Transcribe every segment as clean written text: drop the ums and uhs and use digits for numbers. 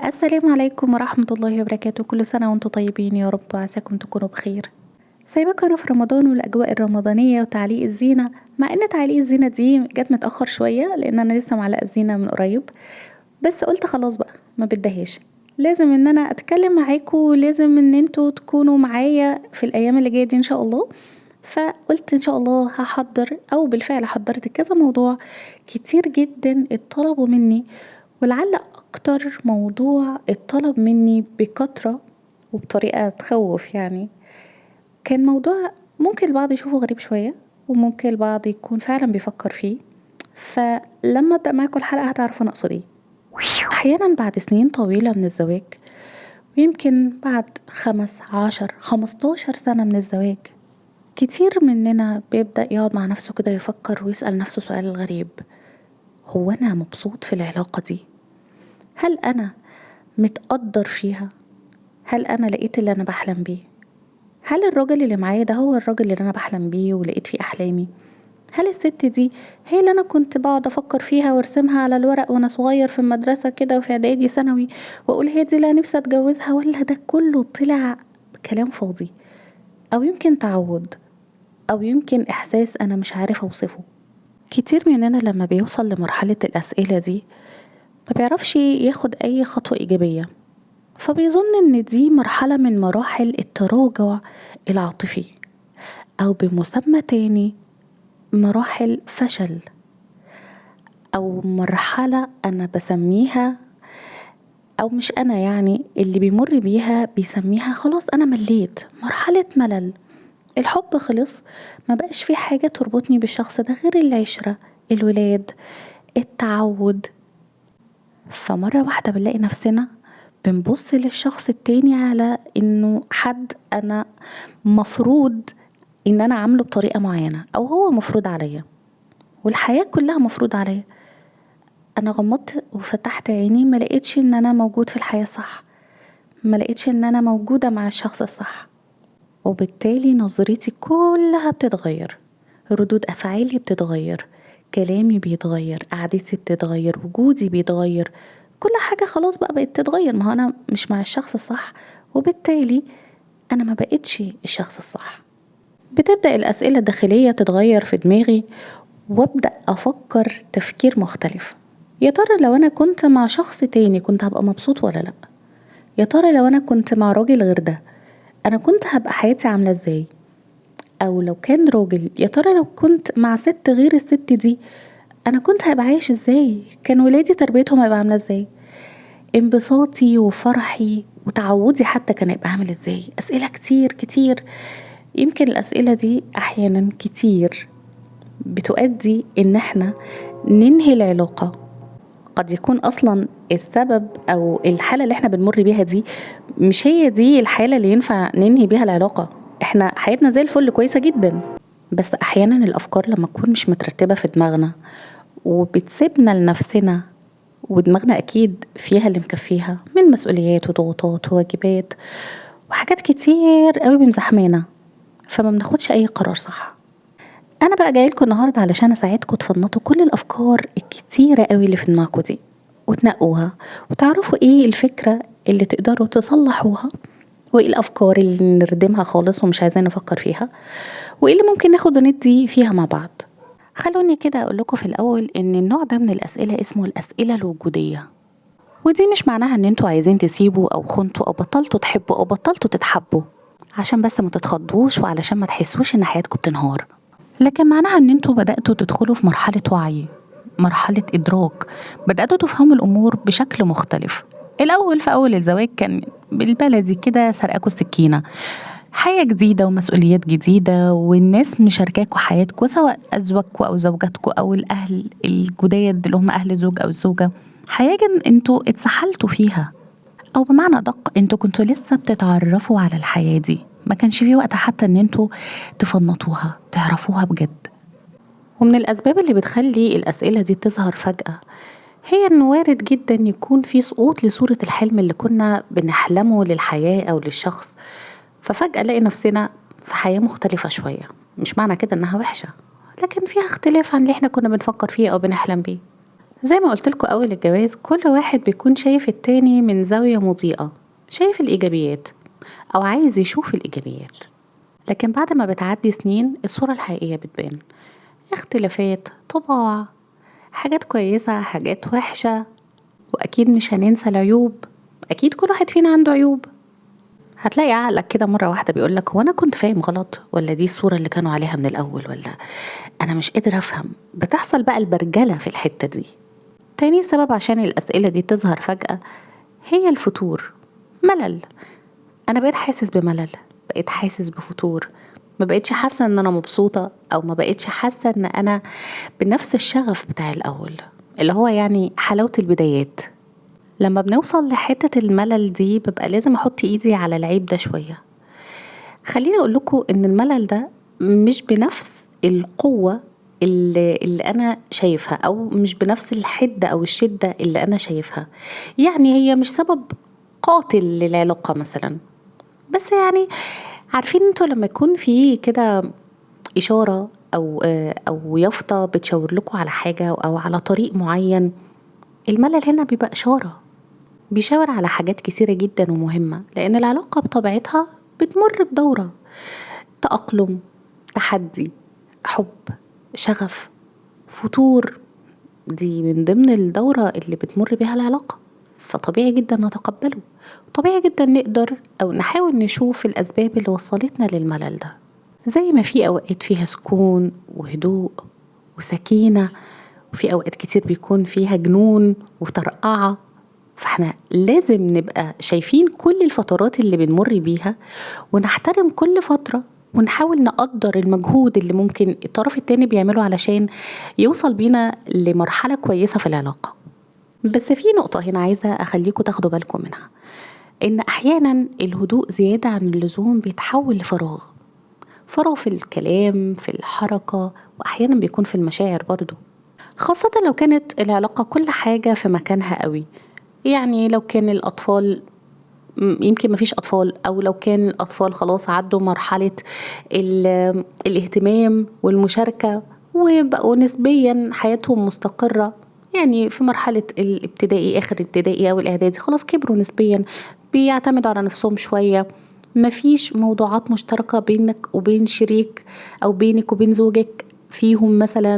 السلام عليكم ورحمة الله وبركاته. كل سنة وانتم طيبين يا رب، عساكم تكونوا بخير. سايباكم انا في رمضان والاجواء الرمضانية وتعليق الزينة، مع ان تعليق الزينة دي جت متأخر شوية لان انا لسه معلقة الزينة من قريب، بس قلت خلاص بقى ما بدهاش، لازم ان انا اتكلم معاكم ولازم ان انتوا تكونوا معايا في الايام اللي جاية دي ان شاء الله. فقلت ان شاء الله هحضر او بالفعل حضرت كذا موضوع كتير جدا اتطلبوا مني، ولعل اكتر موضوع اتطلب مني بكثرة وبطريقة تخوف يعني كان موضوع ممكن البعض يشوفه غريب شوية وممكن البعض يكون فعلا بيفكر فيه، فلما ابدأ معاكم الحلقة هتعرفوا انا اقصد ايه. احيانا بعد سنين طويلة من الزواج، ويمكن بعد 5 10 15 سنة من الزواج، كتير مننا بيبدأ يقعد مع نفسه كده يفكر ويسأل نفسه سؤال غريب: هو أنا مبسوط في العلاقة دي؟ هل أنا متقدر فيها؟ هل أنا لقيت اللي أنا بحلم بيه؟ هل الراجل اللي معايا ده هو الراجل اللي أنا بحلم بيه ولقيت فيه أحلامي؟ هل الست دي هي اللي أنا كنت بقعد أفكر فيها وارسمها على الورق وأنا صغير في المدرسة كده وفي إعدادي ثانوي وأقول هي دي اللي أنا نفسي أتجوزها، ولا ده كله طلع كلام فاضي، أو يمكن تعود، أو يمكن إحساس أنا مش عارف أوصفه؟ كتير مننا لما بيوصل لمرحلة الأسئلة دي ما بيعرفش ياخد أي خطوة إيجابية، فبيظن إن دي مرحلة من مراحل التراجع العاطفي، أو بمسمى تاني مراحل فشل، أو مرحلة أنا بسميها، أو مش أنا يعني اللي بيمر بيها بيسميها خلاص أنا مليت، مرحلة ملل، الحب خلص، ما بقاش في حاجة تربطني بالشخص ده غير العشرة، الولاد، التعود. فمرة واحدة بنلاقي نفسنا بنبص للشخص التاني على انه حد انا مفروض ان انا عامله بطريقة معينة، او هو مفروض عليا، والحياة كلها مفروض عليا. انا غمضت وفتحت عيني ما لقيتش ان انا موجود في الحياة صح، ما لقيتش ان انا موجودة مع الشخص الصح، وبالتالي نظرتي كلها بتتغير، ردود افعالي بتتغير، كلامي بيتغير، قعدتي بتتغير، وجودي بيتغير، كل حاجة خلاص بقى بقت تتغير. ما هو أنا مش مع الشخص الصح، وبالتالي أنا ما بقتش الشخص الصح. بتبدأ الأسئلة الداخلية تتغير في دماغي، وأبدأ أفكر تفكير مختلف. يا ترى لو أنا كنت مع شخص تاني كنت هبقى مبسوط ولا لأ؟ يا ترى لو أنا كنت مع راجل غير ده أنا كنت هبقى حياتي عاملة إزاي؟ أو لو كان راجل، يا ترى لو كنت مع ست غير الست دي أنا كنت هبقى عايش إزاي؟ كان ولادي تربيتهم هيبقى عاملة إزاي؟ انبساطي وفرحي وتعودي حتى كان هيبقى عامل إزاي؟ أسئلة كتير كتير. يمكن الأسئلة دي أحيانا كتير بتؤدي إن احنا ننهي العلاقة. قد يكون أصلا السبب أو الحالة اللي احنا بنمر بيها دي مش هي دي الحالة اللي ينفع ننهي بيها العلاقة، احنا حياتنا زي الفل كويسة جدا، بس أحيانا الأفكار لما تكون مش مترتبة في دماغنا وبتسيبنا لنفسنا، ودماغنا أكيد فيها اللي مكفيها من مسؤوليات وضغوطات وواجبات وحاجات كتير قوي مزحمانا، فما بناخدش أي قرار صح. أنا بقى جايلكوا النهاردة علشان أساعدكوا تفنطوا كل الأفكار الكتيرة قوي اللي في دماغكوا دي وتنقوها، وتعرفوا إيه الفكرة اللي تقدروا تصلحوها، وإيه الأفكار اللي نردمها خالص ومش عايزين نفكر فيها، وإيه اللي ممكن ناخد وندي فيها مع بعض. خلوني كده أقول لكم في الأول إن النوع ده من الأسئلة اسمه الأسئلة الوجودية، ودي مش معناها إن انتوا عايزين تسيبوا أو خنتوا أو بطلتوا تحبوا أو بطلتوا تتحبوا، عشان بس ما تتخضوش وعلشان ما تحسوش إن حياتكم بتنهار، لكن معناها إن انتوا بدأتوا تدخلوا في مرحلة وعي، مرحلة إدراك، بدأتوا تفهموا الأمور بشكل مختلف. الأول في أول الزواج كان بالبلدي كده سرقاكوا السكينة، حياة جديدة ومسؤوليات جديدة، والناس مشاركاكوا حياتكوا سواء أزواجكوا أو زوجاتكوا أو الأهل الجداد اللي هم أهل الزوج أو الزوجة، حياة انتوا اتسحلتوا فيها، أو بمعنى أدق انتوا كنتوا لسه بتتعرفوا على الحياة دي، ما كانش في وقت حتى ان انتوا تفنطوها تعرفوها بجد. ومن الأسباب اللي بتخلي الأسئلة دي تظهر فجأة هي إنه وارد جدا يكون في سقوط لصورة الحلم اللي كنا بنحلمه للحياة أو للشخص، ففجأة نلاقي نفسنا في حياة مختلفة شوية. مش معنى كده إنها وحشة، لكن فيها اختلاف عن اللي احنا كنا بنفكر فيه أو بنحلم بيه. زي ما قلتلكوا أول الجواز كل واحد بيكون شايف التاني من زاوية مضيئة، شايف الإيجابيات أو عايز يشوف الإيجابيات، لكن بعد ما بتعدي سنين الصورة الحقيقية بتبان، اختلافات، طباع، حاجات كويسة، حاجات وحشة، وأكيد مش هننسى العيوب، أكيد كل واحد فينا عنده عيوب. هتلاقي عقلك كده مرة واحدة بيقولك هو أنا كنت فاهم غلط، ولا دي الصورة اللي كانوا عليها من الأول، ولا أنا مش قادر أفهم. بتحصل بقى البرجلة في الحتة دي. تاني سبب عشان الأسئلة دي تظهر فجأة هي الفتور، ملل. أنا بقيت حاسس بملل، بقيت حاسس بفتور، ما بقيتش حاسة إن أنا مبسوطة، أو ما بقيتش حاسة إن أنا بنفس الشغف بتاع الأول اللي هو يعني حلاوة البدايات. لما بنوصل لحتة الملل دي ببقى لازم أحط إيدي على العيب ده شوية. خليني أقول لكم إن الملل ده مش بنفس القوة اللي أنا شايفها، أو مش بنفس الحدة أو الشدة اللي أنا شايفها، يعني هي مش سبب قاتل للعلاقة مثلا، بس يعني عارفين انتوا لما يكون في كده إشارة أو يافطة بتشاور لكم على حاجة أو على طريق معين، الملل هنا بيبقى إشارة بيشاور على حاجات كثيرة جدا ومهمة، لأن العلاقة بطبيعتها بتمر بدورة تأقلم، تحدي، حب، شغف، فتور، دي من ضمن الدورة اللي بتمر بيها العلاقة، فطبيعي جدا نتقبله، طبيعي جدا نقدر أو نحاول نشوف الأسباب اللي وصلتنا للملل ده. زي ما في أوقات فيها سكون وهدوء وسكينة، وفي أوقات كتير بيكون فيها جنون وطرقعة، فاحنا لازم نبقى شايفين كل الفترات اللي بنمر بيها ونحترم كل فترة، ونحاول نقدر المجهود اللي ممكن الطرف التاني بيعمله علشان يوصل بينا لمرحلة كويسة في العلاقة. بس في نقطة هنا عايزة أخليكم تاخدوا بالكم منها، إن أحيانا الهدوء زيادة عن اللزوم بيتحول لفراغ، فراغ في الكلام، في الحركة، وأحيانا بيكون في المشاعر برضو، خاصة لو كانت العلاقة كل حاجة في مكانها قوي. يعني لو كان الأطفال يمكن مفيش أطفال، أو لو كان الأطفال خلاص عدوا مرحلة الاهتمام والمشاركة وبقوا نسبيا حياتهم مستقرة، يعني في مرحلة الابتدائي، آخر الابتدائي أو الإعدادي، خلاص كبروا نسبيا، بيعتمدوا على نفسهم شوية، مفيش موضوعات مشتركة بينك وبين شريك أو بينك وبين زوجك فيهم، مثلا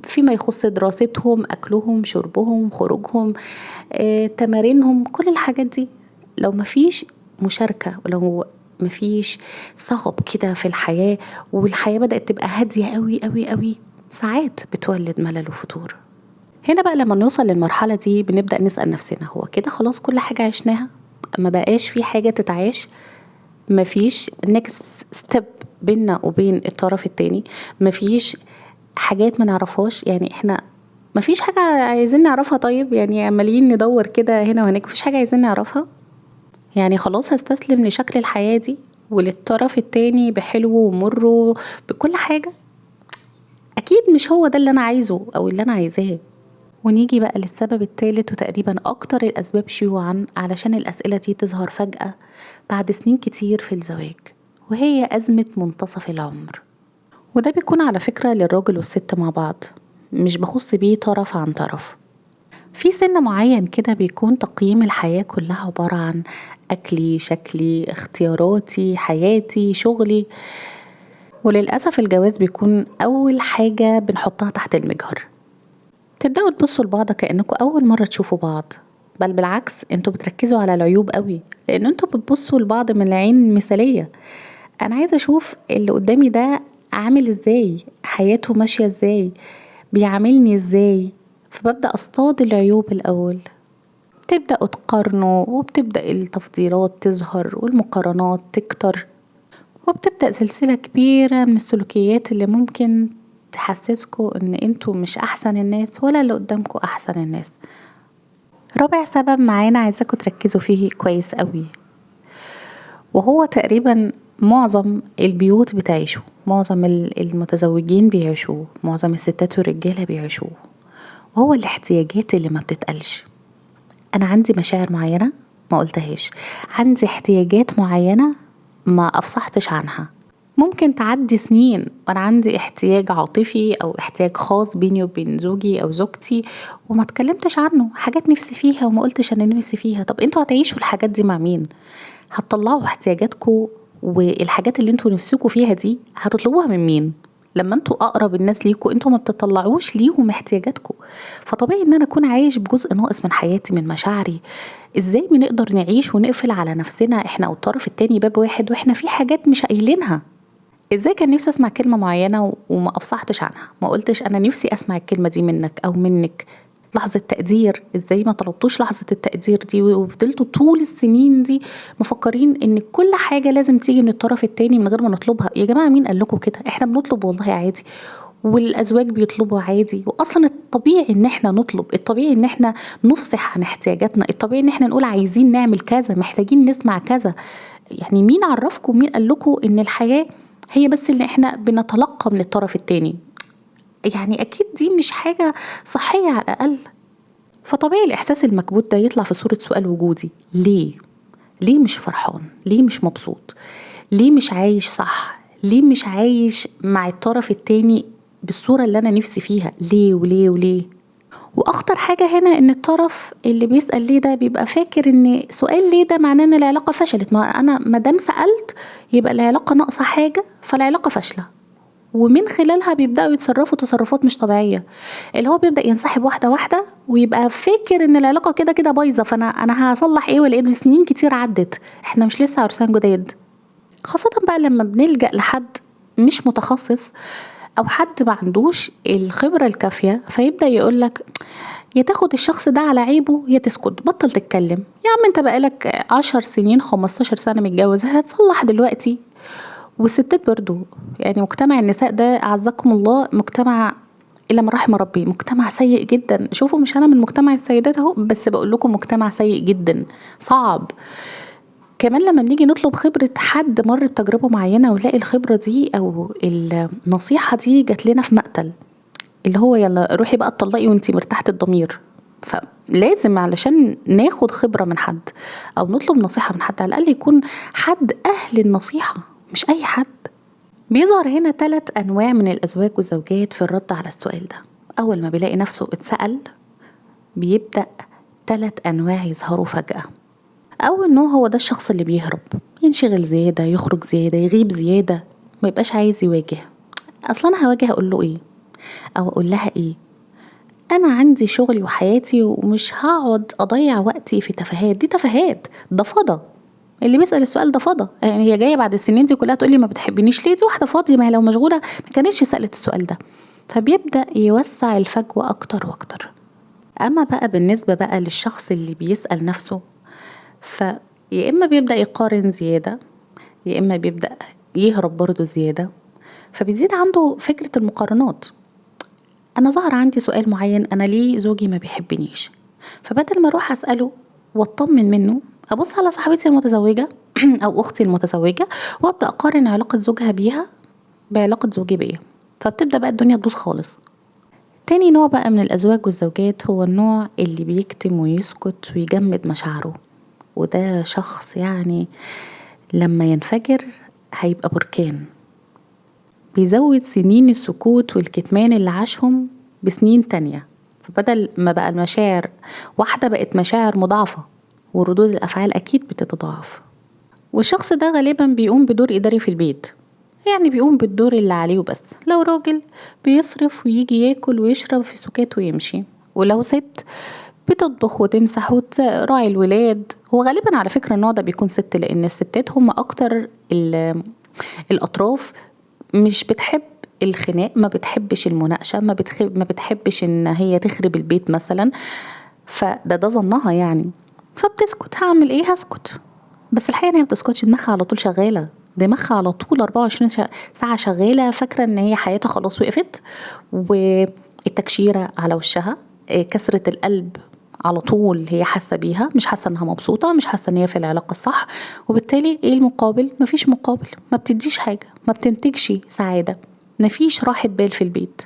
فيما يخص دراستهم، أكلهم، شربهم، خروجهم، تمارينهم، كل الحاجات دي. لو مفيش مشاركة ولو مفيش صغب كده في الحياة، والحياة بدأت تبقى هادية قوي قوي قوي، ساعات بتولد ملل وفتور. هنا بقى لما نوصل للمرحلة دي بنبدأ نسأل نفسنا، هو كده خلاص كل حاجة عشناها؟ ما بقاش في حاجة تتعاش؟ مفيش next step بيننا وبين الطرف التاني؟ مفيش حاجات ما نعرفهاش؟ يعني احنا مفيش حاجة عايزين نعرفها؟ طيب يعني عمالين ندور كده هنا وهناك، مفيش حاجة عايزين نعرفها؟ يعني خلاص هستسلم لشكل الحياة دي وللطرف التاني بحلوه ومره بكل حاجة؟ أكيد مش هو ده اللي أنا عايزه أو اللي أنا عايزاه. ونيجي بقى للسبب الثالث، وتقريبا أكتر الأسباب شيوعا علشان الأسئلة دي تظهر فجأة بعد سنين كتير في الزواج، وهي أزمة منتصف العمر. وده بيكون على فكرة للراجل والست مع بعض، مش بخص بيه طرف عن طرف. في سن معين كده بيكون تقييم الحياة كلها عبارة عن أكلي، شكلي، اختياراتي، حياتي، شغلي، وللأسف الجواز بيكون أول حاجة بنحطها تحت المجهر. تبدأوا تبصوا لبعض كأنكم أول مرة تشوفوا بعض، بل بالعكس انتوا بتركزوا على العيوب قوي، لأن انتوا بتبصوا لبعض من العين المثالية. أنا عايزة أشوف اللي قدامي ده عامل ازاي، حياته ماشية ازاي، بيعاملني ازاي، فببدأ أصطاد العيوب الأول. تبدأوا تقارنوا، وبتبدأ التفضيلات تظهر والمقارنات تكتر، وبتبدأ سلسلة كبيرة من السلوكيات اللي ممكن تحسسكوا ان انتوا مش احسن الناس ولا اللي قدامكوا احسن الناس. رابع سبب معانا عايزاكوا تركزوا فيه كويس قوي، وهو تقريبا معظم البيوت بتعيشه، معظم المتزوجين بيعيشوه، معظم الستات والرجالة بيعيشوه، وهو الاحتياجات اللي ما بتتقالش. انا عندي مشاعر معينة ما قلتهاش، عندي احتياجات معينة ما افصحتش عنها. ممكن تعدي سنين وانا عندي احتياج عاطفي او احتياج خاص بيني وبين زوجي او زوجتي وما اتكلمتش عنه، حاجات نفسي فيها وما قلتش انا نفسي فيها. طب انتوا هتعيشوا الحاجات دي مع مين؟ هتطلعوا احتياجاتكم والحاجات اللي انتوا نفسكوا فيها دي هتطلبوها من مين؟ لما انتوا اقرب الناس ليكوا انتوا ما بتطلعوش ليهم احتياجاتكم. فطبيعي ان انا اكون عايش بجزء ناقص من حياتي، من مشاعري. ازاي بنقدر نعيش ونقفل على نفسنا احنا او الطرف التاني باب واحد واحنا في حاجات مش قايلينها؟ ازاي كان نفسي اسمع كلمة معينة وما افصحتش عنها، ما قلتش انا نفسي اسمع الكلمة دي منك او منك. لحظة تقدير، ازاي ما طلبتوش لحظة التقدير دي وفضلتوا طول السنين دي مفكرين ان كل حاجة لازم تيجي من الطرف التاني من غير ما نطلبها؟ يا جماعة مين قال لكم كده؟ احنا بنطلب والله عادي، والازواج بيطلبوا عادي، واصلا الطبيعي ان احنا نطلب، الطبيعي ان احنا نفصح عن احتياجاتنا، الطبيعي ان احنا نقول عايزين نعمل كذا، محتاجين نسمع كذا. يعني مين عرفكم، مين قال لكم ان الحياة هي بس اللي احنا بنتلقى من الطرف التاني؟ يعني اكيد دي مش حاجة صحية على الاقل. فطبيعي الاحساس المكبوت ده يطلع في صورة سؤال وجودي: ليه؟ ليه مش فرحان؟ ليه مش مبسوط؟ ليه مش عايش صح؟ ليه مش عايش مع الطرف التاني بالصورة اللي انا نفسي فيها؟ ليه وليه وليه؟ واخطر حاجة هنا ان الطرف اللي بيسأل ليه ده بيبقى فاكر ان سؤال ليه ده معناه ان العلاقة فشلت. ما انا مادام سألت يبقى العلاقة ناقصة حاجة، فالعلاقة فاشلة. ومن خلالها بيبدأوا يتصرفوا تصرفات مش طبيعية، اللي هو بيبدأ ينسحب واحدة واحدة ويبقى فاكر ان العلاقة كده كده بايظة، فانا هصلح ايه ولا ايه؟ دول سنين كتير عدت، احنا مش لسه عرسان جداد. خاصة بقى لما بنلجأ لحد مش متخصص او حد ما عندوش الخبرة الكافية، فيبدأ يقولك يا تاخد الشخص ده على عيبه يا تسكت، بطل تتكلم يا عم، انت بقالك 10 سنين 15 سنة متجوز، هتصلح دلوقتي؟ والستات برضو، يعني مجتمع النساء ده أعزكم الله مجتمع إلا من رحم ربي، مجتمع سيء جدا. شوفوا مش أنا من مجتمع السيدات أهو، بس بقول لكم مجتمع سيء جدا صعب. كمان لما بنيجي نطلب خبرة حد مر بتجربة معينة ونلاقي الخبرة دي أو النصيحة دي جات لنا في مقتل، اللي هو يلا روحي بقى اتطلقي وانتي مرتاحة الضمير. فلازم علشان ناخد خبرة من حد أو نطلب نصيحة من حد على الأقل يكون حد أهل النصيحة، مش أي حد. بيظهر هنا 3 أنواع من الأزواج والزوجات في الرد على السؤال ده. أول ما بيلاقي نفسه اتسأل بيبدأ 3 أنواع يظهروا فجأة. أول نوع هو ده الشخص اللي بيهرب، ينشغل زيادة، يخرج زيادة، يغيب زيادة، ما يبقاش عايز يواجه. أصلا أنا هواجه أقول له إيه أو أقول لها إيه؟ أنا عندي شغلي وحياتي ومش هقعد أضيع وقتي في تفاهات. دي تفاهات، ده فضا. اللي بيسأل السؤال ده فضا، يعني هي جاية بعد السنين دي كلها تقولي ما بتحبنيش ليه؟ دي واحدة فاضية، ما هي لو مشغولة ما كانتش سألت السؤال ده. فبيبدأ يوسع الفجوة أكتر وأكتر. أما بقى بالنسبة بقى للشخص اللي بيسأل نفسه، فيا إما بيبدأ يقارن زيادة، يا إما بيبدأ يهرب برضو زيادة، فبيزيد عنده فكرة المقارنات. أنا ظهر عندي سؤال معين، أنا ليه زوجي ما بيحبنيش؟ فبدل ما أروح أسأله وأطمن منه، أبص على صاحبتي المتزوجة أو أختي المتزوجة وأبدأ أقارن علاقة زوجها بيها بعلاقة زوجي بيا، فبتبدأ بقى الدنيا تبوظ خالص. تاني نوع بقى من الأزواج والزوجات هو النوع اللي بيكتم ويسكت ويجمد مشاعره، وده شخص يعني لما ينفجر هيبقى بركان، بيزود سنين السكوت والكتمان اللي عاشهم بسنين تانية. فبدل ما بقى المشاعر واحدة بقت مشاعر مضاعفة، وردود الأفعال أكيد بتتضاعف. والشخص ده غالبا بيقوم بدور إداري في البيت، يعني بيقوم بالدور اللي عليه وبس. لو راجل بيصرف ويجي ياكل ويشرب في سكات ويمشي، ولو ست بتطبخ وتمسح وتراعي الولاد. هو غالبا على فكرة النوع ده بيكون ست، لأن الستات هم أكتر الأطراف مش بتحب الخناق، ما بتحبش المناقشة، ما بتحبش إن هي تخرب البيت مثلا، فده ده ظنها يعني، فبتسكت. هعمل ايه؟ هسكت. بس الحقيقة ان هي ما بتسكتش، دماغها على طول شغالة، دماغها على طول 24 ساعة شغالة، فاكرة ان هي حياتها خلاص وقفت، والتكشيرة على وشها، كسرة القلب على طول هي حاسة بيها، مش حاسة انها مبسوطة، مش حاسة ان هي في العلاقة الصح. وبالتالي ايه المقابل؟ مفيش مقابل، ما بتديش حاجة، ما بتنتجش سعادة، مفيش راحة بال في البيت.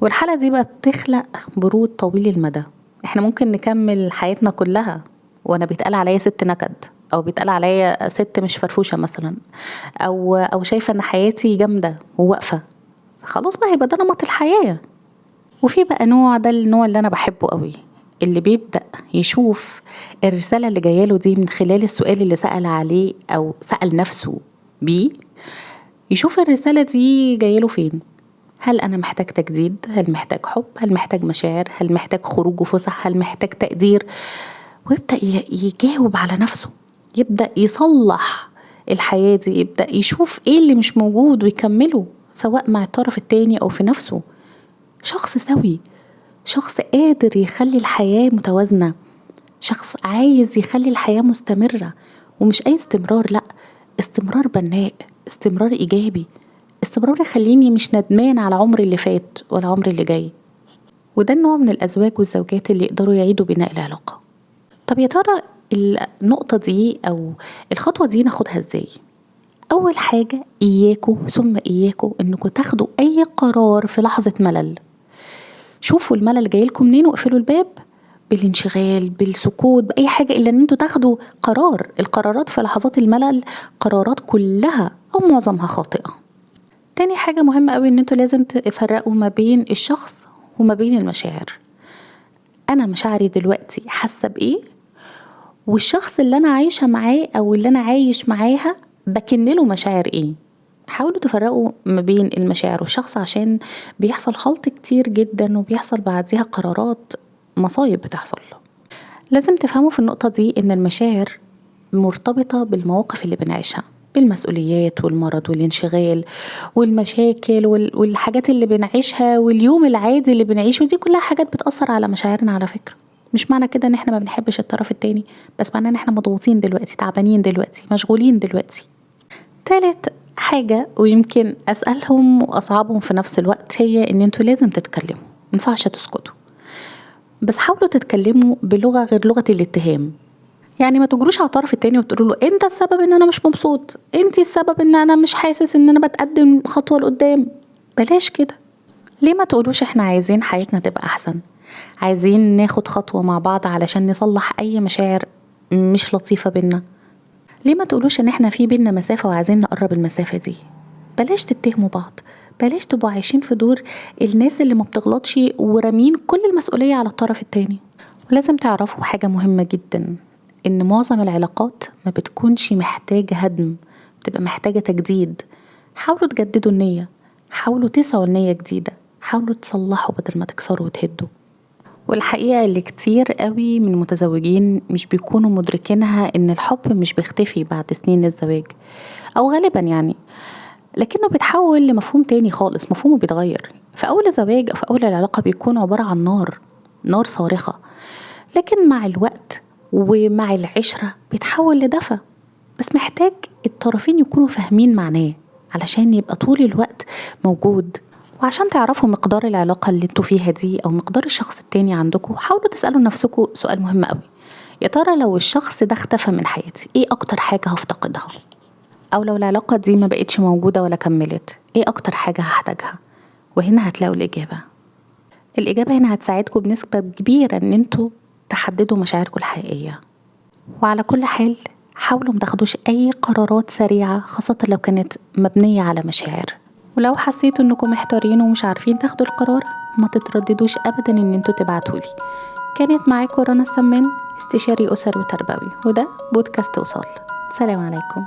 والحالة دي بقى بتخلق برود طويل المدى. احنا ممكن نكمل حياتنا كلها وانا بيتقال عليا ست نكد، او بيتقال عليا ست مش فرفوشه مثلا، او شايفه ان حياتي جامدة وواقفه، خلاص بقى هيبقى ده نمط الحياة. وفي بقى نوع، ده النوع اللي انا بحبه قوي، اللي بيبدا يشوف الرسالة اللي جاية له دي من خلال السؤال اللي سال عليه او سال نفسه بيه، يشوف الرسالة دي جاية له فين. هل انا محتاج تجديد؟ هل محتاج حب؟ هل محتاج مشاعر؟ هل محتاج خروج وفسح؟ هل محتاج تقدير؟ ويبدا يجاوب على نفسه، يبدا يصلح الحياة دي، يبدا يشوف ايه اللي مش موجود ويكمله، سواء مع الطرف التاني او في نفسه. شخص سوي، شخص قادر يخلي الحياة متوازنة، شخص عايز يخلي الحياة مستمرة، ومش أي استمرار، لأ، استمرار بناء، استمرار إيجابي، استمرار يخليني مش ندمان على عمري اللي فات ولا عمري اللي جاي. وده النوع من الأزواج والزوجات اللي يقدروا يعيدوا بناء العلاقة. طب يا ترى النقطة دي أو الخطوة دي ناخدها إزاي؟ أول حاجة، إياكوا ثم إياكوا إنكوا تاخدوا أي قرار في لحظة ملل. شوفوا الملل جايلكوا منين واقفلوا الباب بالانشغال، بالسكوت، بأي حاجة، إلا إن انتوا تاخدوا قرار. القرارات في لحظات الملل قرارات كلها أو معظمها خاطئة. تاني حاجة مهمة قوي، إن انتوا لازم تفرقوا ما بين الشخص وما بين المشاعر. أنا مشاعري دلوقتي حاسة بإيه، والشخص اللي أنا عايشة معاه أو اللي أنا عايش معاها بكن له مشاعر إيه. حاولوا تفرقوا ما بين المشاعر والشخص، عشان بيحصل خلط كتير جدا وبيحصل بعديها قرارات مصايب بتحصل. لازم تفهموا في النقطة دي إن المشاعر مرتبطة بالمواقف اللي بنعيشها، بالمسؤوليات والمرض والانشغال والمشاكل والحاجات اللي بنعيشها واليوم العادي اللي بنعيشه، دي كلها حاجات بتأثر على مشاعرنا. على فكرة مش معنى كده ان احنا ما بنحبش الطرف التاني، بس معناه ان احنا مضغوطين دلوقتي، تعبانين دلوقتي، مشغولين دلوقتي. تالت حاجة ويمكن أسألهم وأصعبهم في نفس الوقت، هي ان انتوا لازم تتكلموا، مينفعش تسكتوا، بس حاولوا تتكلموا بلغة غير لغة الاتهام. يعني ما تجروش على الطرف التاني وتقولوا له انت السبب ان انا مش مبسوط، انت السبب ان انا مش حاسس ان انا بتقدم خطوة لقدام. بلاش كده. ليه ما تقولوش احنا عايزين حياتنا تبقى احسن، عايزين ناخد خطوة مع بعض علشان نصلح اي مشاعر مش لطيفة بينا؟ ليه ما تقولوش ان احنا في بينا مسافة وعايزين نقرب المسافة دي؟ بلاش تتهموا بعض، بلاش تبقوا عايشين في دور الناس اللي ما بتغلطش ورامين كل المسؤولية على الطرف التاني. ولازم تعرفوا حاجة مهمة جدا، ان معظم العلاقات ما بتكونش محتاجة هدم، بتبقى محتاجة تجديد. حاولوا تجددوا النية، حاولوا تسعوا لنية جديدة، حاولوا تصلحوا بدل ما تكسروا وتهدوا. والحقيقة اللي كتير قوي من المتزوجين مش بيكونوا مدركينها، ان الحب مش بيختفي بعد سنين الزواج، او غالبا يعني، لكنه بيتحول لمفهوم تاني خالص، مفهومه بيتغير. في اول الزواج او في اول العلاقة بيكون عبارة عن نار، نار صارخة، لكن مع الوقت ومع العشرة بيتحول لدفى. بس محتاج الطرفين يكونوا فاهمين معناه علشان يبقى طول الوقت موجود. وعشان تعرفوا مقدار العلاقة اللي انتوا فيها دي أو مقدار الشخص التاني عندكم، حاولوا تسألوا نفسكم سؤال مهم قوي، يا ترى لو الشخص ده اختفى من حياتي ايه أكتر حاجة هفتقدها؟ أو لو العلاقة دي ما بقتش موجودة ولا كملت، ايه أكتر حاجة هحتاجها؟ وهنا هتلاقوا الإجابة. الإجابة هنا هتساعدكم بنسبة كبيرة ان انتوا تحددوا مشاعركم الحقيقية. وعلى كل حال حاولوا ما تاخدوش أي قرارات سريعة، خاصة لو كانت مبنية على مشاعر. ولو حسيتوا انكم محتارين ومش عارفين تاخدوا القرار، ما تترددوش ابدا ان انتوا تبعتولي. كانت معاكم رنا السمان، استشاري اسر وتربوي، وده بودكاست وصال. سلام عليكم.